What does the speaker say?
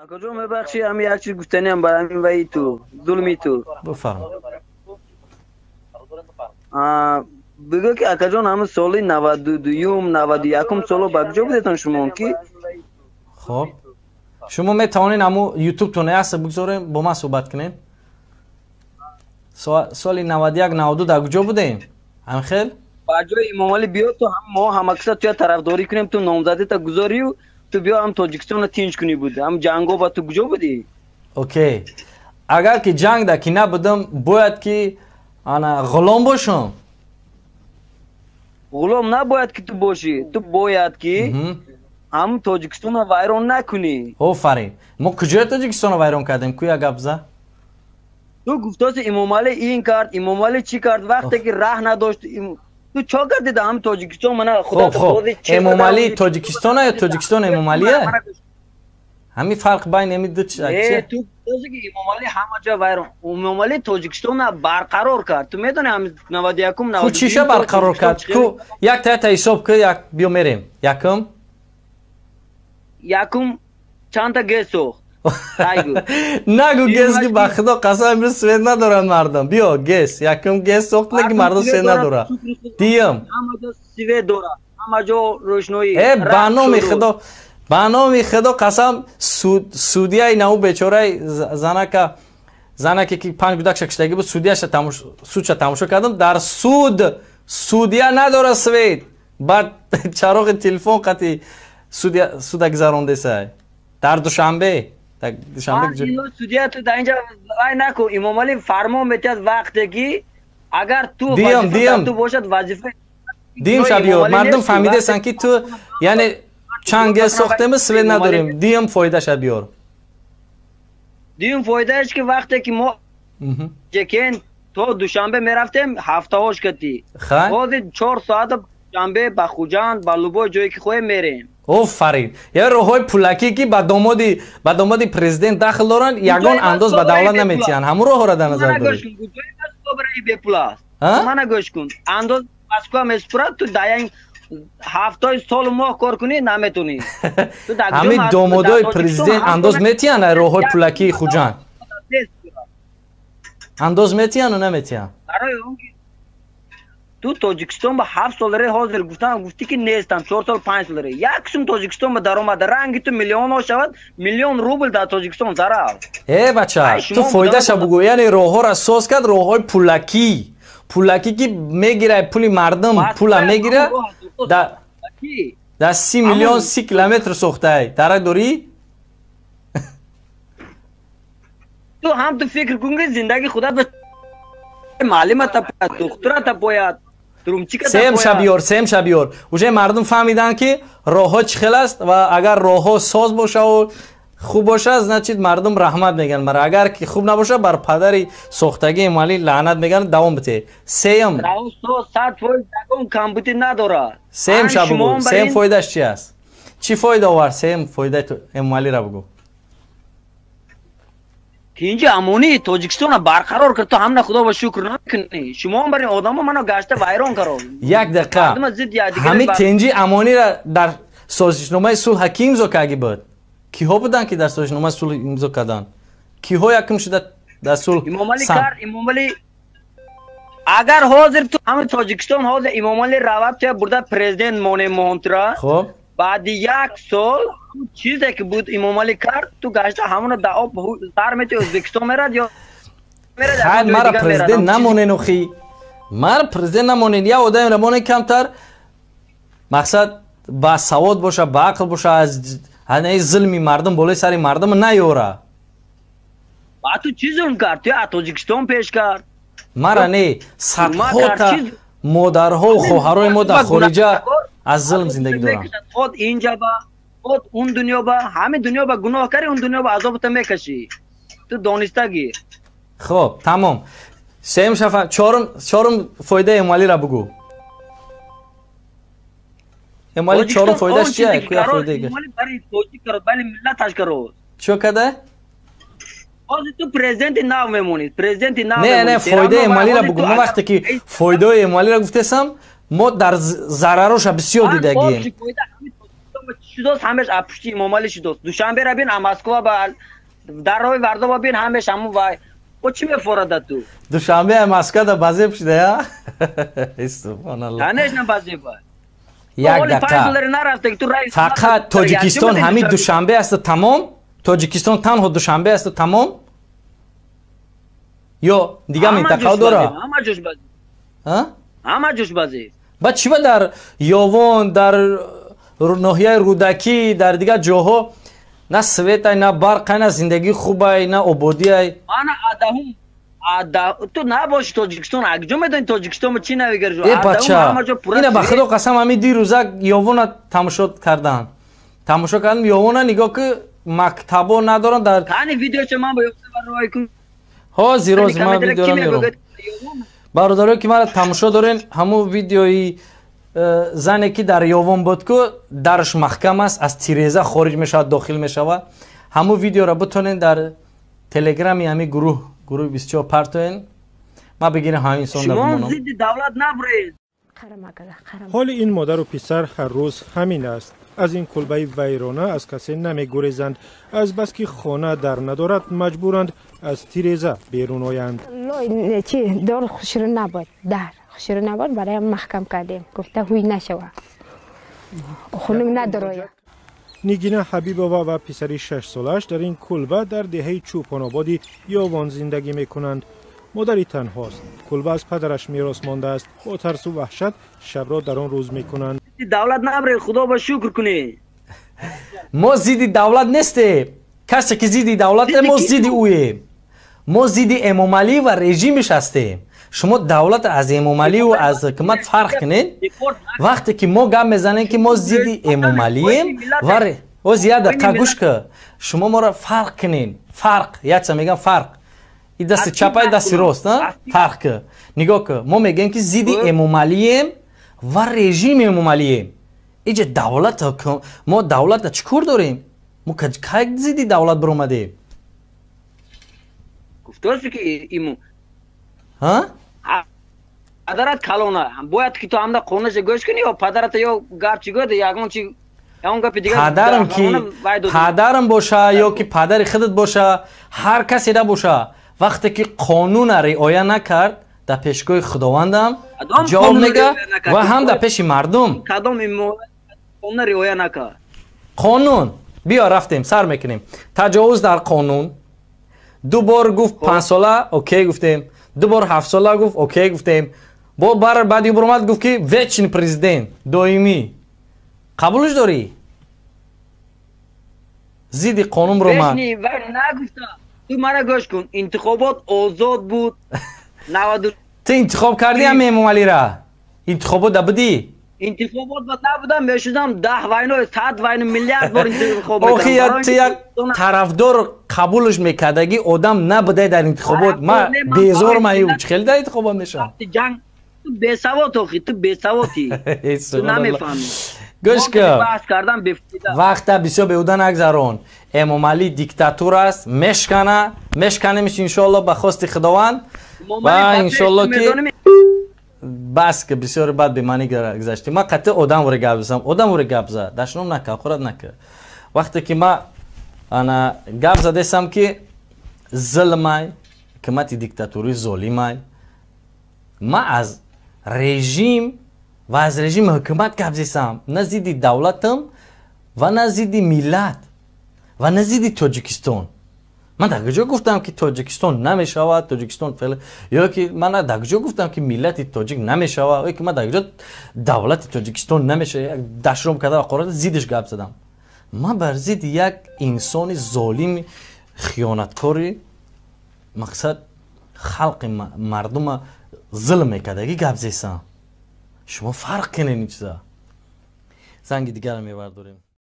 Акаҷон, мебахшӣ, ҳами як чиз гуфтаниам бар ҳамин ваи ту, зулми ту. Бифарм. Бигӯ ки, акаҷон, ҳамин соли 92-юм, 91-ум соло ба куҷо будетон шумо ки? Хоб, шумо метавонед ҳамо ютубтон яса бигзорем, бо ман суҳбат кунем. Соли 91, 92 дар куҷо будем, ҳамин хел? Ба ҷои Эмомалӣ биё ту, мо ҳамакиса туя тарафдорӣ кунем, ту номзадита гузорию ту биё, ҳам Тоҷикистонро тинҷ кунӣ буд. Ҳам ҷанго ба ту куҷо будӣ? Окей, агар ки ҷангда ки набудам, бояд ки ана ғулом бошам? Ғулом набояд ки ту бошӣ, ту бояд ки ҳам Тоҷикистонро вайрон накунӣ. Офарин. Мо куҷои Тоҷикистонро вайрон кардем? Куя гап за. Ту гуфтоси, Эмомалӣ ин кард, Эмомалӣ чӣ кард, вақте ки раҳ надошт, ту чо кардӣ дар ҳам Тоҷикистон? Мана. Хоб, хоб, Эмомалӣ Тоҷикистона ё Тоҷикистон Эмомалия? Ҳамин фарқ байни ҳамин ду? Ту гуфтоси ки Эмомалӣ ҳама ҷо вайрон. Эмомалӣ Тоҷикистонро барқарор кард. Ту медонӣ, ҳами 91-ум. Ку чиша барқарор кард? Ку якта якта ҳисоб ку, як биё мерем. Якум? Якум, чандта ГЭС сохт? Нагу ГЭС, ки ба худо қасам, имрӯз свет надоранд мардум. Биё, ГЭС якум, ГЭС сохт, не ки мардум свет надорад. Дуюм? Свет дорад ҳама ҷо, рӯшноӣ. Э, ба номи худо, ба номи худо қасам, судияи наву бечораи занака, занаке ки панҷ кӯдакша киштагӣ буд, судияша, судша тамошо кардам. Дар суд судия надорад свет, баъд чароғи телефон қати суда гузарондесай дар Душанбе. Судия ту дар инҷа вай наку. Имомалӣ фармон метиҳад, вақте ки агар ту диюм, диюм. Ту бошад вазифа. Диюм шабиёр, мардум фаҳмидесанд, ки ту яъне чанд ГЭС сохтем, свет надорем. Диюм фоидаша биёр. Диюм фоидааш ки вақте ки мо ҷекен то Душанбе мерафтем, ҳафтаҳош кати, ҳозир 4 соата Душанбе ба Хуҷанд, ба любой ҷое ки хоҳем, мерем. Офарин. Я роҳҳои пулакӣ, ки ба домоди президент дахл доранд, ягон андоз ба давлат наметиҳанд, ҳамун роҳҳоро дар назар доред? Мана, гӯш кун, андоз Москва месупурад, ту дар як ҳафтои солу моҳ кор кунӣ, наметонӣ. Ҳамин домодои президент андоз метиҳанд? Роҳҳои пулакии Хуҷанд андоз метиҳанду наметиҳанд? Ту Тоҷикистон ба 7 соларе ҳозир гуфтам, гуфтӣ ки нестам, 4 сол, 5 соларе як сум Тоҷикистон ба даромада ранги ту миллионҳо шавад, миллион рубл дар Тоҷикистон зарар. Э, бача, ту фоидаша бугӯ. Яъне роҳҳоро соз кард, роҳҳои пулакӣ, пулакӣ, ки мегира пули мардум, пула мегира, да 30 миллион 30 километр сохтай, дарак дорӣ? Ту ҳам ту фикр кун, ки зиндаги худат ба маълимата бояд, духтурата бояд. Сеюм шабиёр, сеюм шабиёр. Уже мардум фаҳмиданд, ки роҳҳо чӣ хел аст, ва агар роҳҳо соз бошаву хуб бошад, значит, мардум раҳмат мегӯянд мара, агар ки хуб набошад, бар падари сохтагии Эмомалӣ лаънат мегӯянд. Давом бите, сеюм. Сеюм ша бугӯ, сеюм фоидааш чи аст? Чӣ фоида овард? Сеюм фоидаи Эмомалиро бугӯ. Тинҷи амонии Тоҷикистонро барқарор кард. Ту ҳамна худо ба шукр намекунӣ. Шумо бар ин одамо мано гашта вайрон кард. Як дақиқа, ҳамин тинҷи амониро дар созишномаи сулҳ ки имзо карги буд? Киҳо буданд, ки дар созишномаи сулҳ имзо карданд? Киҳо якум шуда дар сулҳ? Имомалӣ кард, Имомалӣ. Агар ҳозир ту ҳамин Тоҷикистон ҳозир Имомалӣ равад, туя бурда президент монем моҳонтура. Хоб. Баъди як сол чизе ки буд, Имомалӣ кард, ту гашта ҳамоно да об сар мети, Ӯзбекистон мерад ё Хайр, мара президент намонен охи, мара президент намонен. Я одамеро монен, камтар мақсад ба савод боша, ба ақл боша, аз ҳанаи зулми мардум болои сари мардум наёра. Ба ту чӣ зулм кард? Ту аз Тоҷикистон пеш кард. Мара не, садҳота модарҳо, хоҳарои мо дар хориҷа аз зулм зиндагӣ доранд. Худ инҷа ба худ он дунё ба ҳамин дунё ба гуноҳ кари, он дунё ба азобата мекашӣ, ту донистагӣ. Хоб, тамом, сеюм шафа. Чорум, чорум фоидаи Эмомалиро бугӯ. Эмомалӣ чорум фоидааш чия? Куя фоидаи? Миллаташ карод. Чо када? Ҳозир ту президенти нав мемонӣ, президенти нав. Не, не, фоидаи Эмомалиро бугӯ. Мо вақте ки фоидаи Эмомалиро гуфтесам, мо дар зарароша бисёр дидагием. Шудост ҳамеш аз пушти Эмомалӣ шудост. Душанбера бин, а Москва ба дар роҳи Варзоба бин, ҳамеш ҳамун вай. О чӣ мефорада ту? Душанбе Москва да базеб шуда я? Субҳаналлоҳ. Конечно, базеба. Як дақиқа. Фақат Тоҷикистон ҳамин Душанбе асту тамом? Тоҷикистон танҳо Душанбе асту тамом? Ё дигар минтақа дора? Ҳама ҷош базеб. Ҳама ҷош базеб. Баъд чӣ ба дар Ёвон, дар ноҳияи Рӯдакӣ, дар дигар ҷоҳо на светай, на барқай, на зиндагии хубай, на ободиай? Мана адаҳум ту набоши Тоҷикистон, акҷо медони Тоҷикистон чӣ навигар? Э бача, ина ба худо қасам, ҳамин дирӯзак Ёвона тамошо кардам. Тамошо кардам Ёвона, нигоҳ ки мактабо надоранд дар кани видеоча ман ба ёвона кун. Ҳозир ҳозир ман видеоро меёрам. Бародарое ки мара тамошо дорен, ҳамун видеои зане ки дар Ёвон буд, ку дарш маҳкам аст, аз тиреза хориҷ мешавад, дохил мешавад, ҳамун видеоро битонен дар телеграми ҳамин гурӯҳ, гурӯҳи 24 партоен, ман бигирам ҳамин инсон дар бимонам. Зидди давлат набуред. Ҳоли ин модару писар ҳар рӯз ҳамин аст. Аз ин кулбаи вайрона аз касе намегурезанд. Аз бас ки хона дар надорад, маҷбуранд аз тиреза берун оянд. Чи дор хушрӯ набуд, дар хушрӯ набуд, бароям маҳкам кардем, гуфта ҳуй нашава, хунук надороя. Нигина Ҳабибова ва писари 6-солааш дар ин кулба дар деҳаи Чӯпонободи Ёвон зиндагӣ мекунанд. Модари танҳост. Кулба аз падараш мерос мондааст. Бо тарсу ваҳшат шабро дар он рӯз мекунанд. Давлат набред, худо ба шукр кунед. Мо зидди давлат нестем. Касе ки зидди давлате, мо зидди ӯем. Мо зидди Эмомалӣ ва режимиш ҳастем. Шумо давлат аз Эмомаливу аз ҳукумат фарқ кунед. Вақте ки мо гап мезанем, ки мо зидди Эмомалием, ва оз як дақиқа гӯш ка, шумо моро фарқ кунед. Фарқ, якча мегам, фарқ. И дасти чапай, дасти рост, фарқ ка. Нигоҳ ка, мо мегӯем, ки зидди Эмомалием ва режими Эмомалием. Иҷа давлат, мо давлата чӣ кор дорем? Мо кай зидди давлат биромадем? Гуфтоси ки иму падарат калона, бояд ки ту ҳамда қонунаша гӯш кунӣ, ё падарата, ё гап чӣ гӯяд, ягон чи, ягон гапи дигар. Падарам ки падарам боша ё ки падари худат боша, ҳар каседа боша, вақте ки қонуна риоя накард, дар пешгоҳи худовандам ҷавоб мега ва ҳам дар пеши мардум. Кадом қонуна риоя накард? Қонун биё, рафтем, сар мекунем. Таҷовуз дар қонун ду бор гуфт 5-сола, окей гуфтем. Ду бор 7-сола гуфт, окей гуфтем. Бо бар баъди буромад гуфт, ки вечный президент, доимӣ. Қабулш дорӣ? Зидди қонун буромад. Нагуфта, ту мара гӯш кун, интихобот озод буд. Ту интихоб кардӣ ҳам Эмомалира? Интихобот да будӣ? Интихобот ба набудам, мешудам 10 вайно, 100 вайно, миллиард бор интихоб. Охи, ту як тарафдор қабулш мекардагӣ одам набудай дар интихобот. Ма безор маи, чӣ хеле дар интихобот мешавам? Ҷанг, ту бесавод, охи, ту бесаводӣ, ту намефаҳмӣ. Гӯш кун, баҳс кардан бефоида. Вақта бисёр беҳуда нагзарон. Эмомалӣ диктатур аст, мешкана, мешканемиш, иншоалло, ба хости Худованд. Ва иншоалло ки бас ки бисёри бад бемаънӣ гузаштем. Ман қатъи одамвори гап задам, одамвори гап зад, дашном накард, хӯрат накард. Вақте ки ма ана гап задесам, ки зулмай, ҳукумати диктатурӣ золимай, ма аз режим ва аз режими ҳукумат гап зесам, на зидди давлатам ва на зидди миллат ва на зидди Тоҷикистон. Ман дар куҷо гуфтам, ки Тоҷикистон намешавад, Тоҷикистон, ё ки ман дар куҷо гуфтам, ки миллати тоҷик намешавад, ё ки ман дар куҷо давлати Тоҷикистон намешавад як дашром карда ва қората зиддиш гап задам? Ман бар зидди як инсони золими хиёнаткори, мақсад, халқи мардума зулм мекардагӣ гап зесам. Шумо фарқ кунед ин чиза. Занги дигарро мебардорем.